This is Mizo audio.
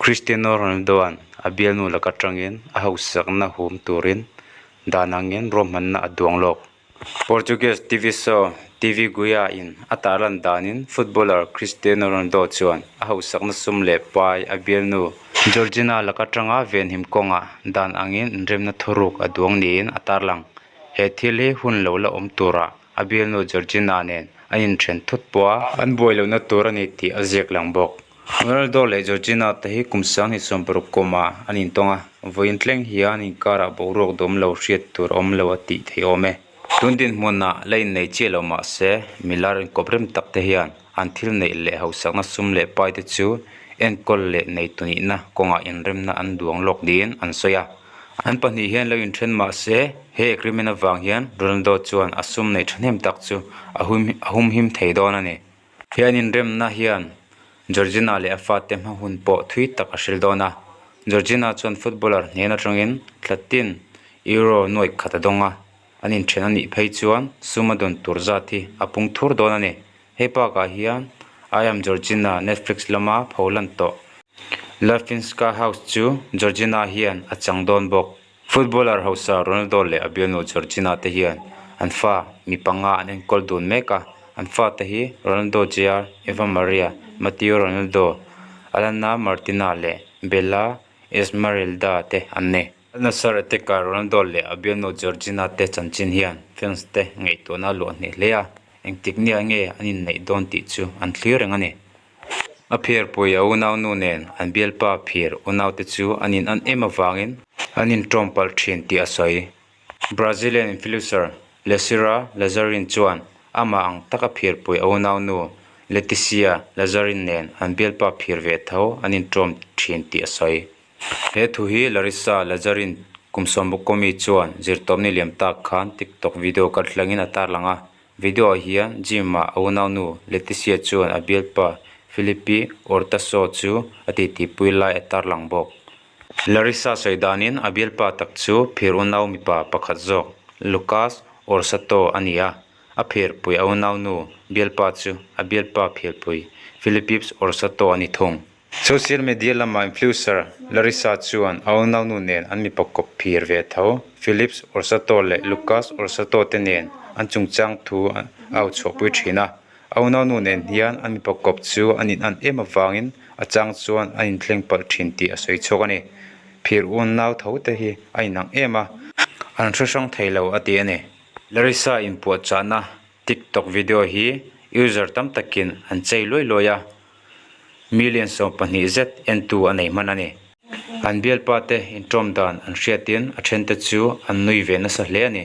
Cristiano Ronaldo-a'n a bialnu laka tangin a hausakna hum turin dan angin ruahmanna a duang lawk. Portuguese TV show TV Guia in a tarlan danin footballer Cristiano Ronaldo chuan a hausakna sum leh pai a bialnu Georgina laka tanga venhim kawngah dan angin inremna thuruk a duang niin a tarlang. He thil hi hun lo la awm turah a bialnu Georgina nen an inthen thut pawh a, an buai lohna tur a ni tih a ziak lang bawk. Ronaldo leh Georgina te hi kum 2016 kumah an intawng a, vawiin thleng hian an inkarah boruak dawm lo hriat tur a awm lo a tih theih awm e. Tun dinhmunah la innei chiah lo mah se, milar inkawp rem tak te hian an thil neih leh hausakna sum leh pai te chu enkawl leh neitu nihna kawngah inremna an duang lawk niin an sawi a. An pahnih hian lo inthen mah se, he agreement avang hian Ronaldo chuan a sum neih thahnem tak chu a humhim thei dawn a ni. He an inremna hian Georgina leh a fate hma hun pawh thui tak a hril dawn a. Georgina chuan footballer hnen atangin thla tin Euro nuaih khat a dawng a, an inthen a nih phei chuan sum a dawn tur zat hi a pung thur dawn a ni. Hei bakah hian I am Georgina Netflix lama pho lan tawh Lafinska House chu Georgina hian a chang dawn bawk. Footballer hausa Ronaldo leh a bialnu Georgina te hian an fa mi panga an enkawl dun mek a, an fate hi Ronaldo Jr, Eva Maria, Matteo Ronaldo, Alana Martina leh Bella Esmeralda te an ni. Al Nassr attacker Ronaldo leh a bialnu Georgina te chanchin hian fans te ngaihtuahna a luah hneh hle a, engtik nia nge an inneih dawn tih chu an thlir reng a ni. A phirpui a unaunu nen an bialpa phir unaute chu an in an em avangin an inṭawm palh ṭhin tih a sawi. Brazilian influencer Lesira Lazzarin chuan amah ang taka phirpui a unaunu Leticia Lazzarin nen an bialpa phir ve tho an inṭawm ṭhin tih a sawi. He thu hi Larissa Lazzarin kum sawmbawkawmi chuan zirtawpni liam tak khan TikTok video kalthlangin a tarlang a. Video ah hian gym ah a unaunu Leticia chuan a bialpa Felipe Ortaso chu a titipui lai a tarlang bawk. Larissa sawi danin a bialpa tak chu phir unau mipa pakhat zawk Lucas Orsato a ni a, a phirpui a unaunu bialpa chu a bialpa phirpui Felipe Orsato a ni thung. Social media lama influencer Larissa chuan a unaunu nen an mipa kawp phir ve tho. Philips Orsato leh Lucas Orsato te nen an chungchang thu a au chhuahpui thin a. A unaunu nen hian an mipa kawp chu an in an em avangin a chang chuan an inthleng palh thin tih a sawi chhuak a ni. Phir unau tho te hi a inang em a, an hre hrang thei lo a ti a ni. Larissa inpuahchahna TikTok video hi user tam takin an chei luai luai a. Million 12 zet entu a nei hman a ni. An bialpa te inṭawm dan an hriatin a ṭhente chu an nui ve nasa hle a ni.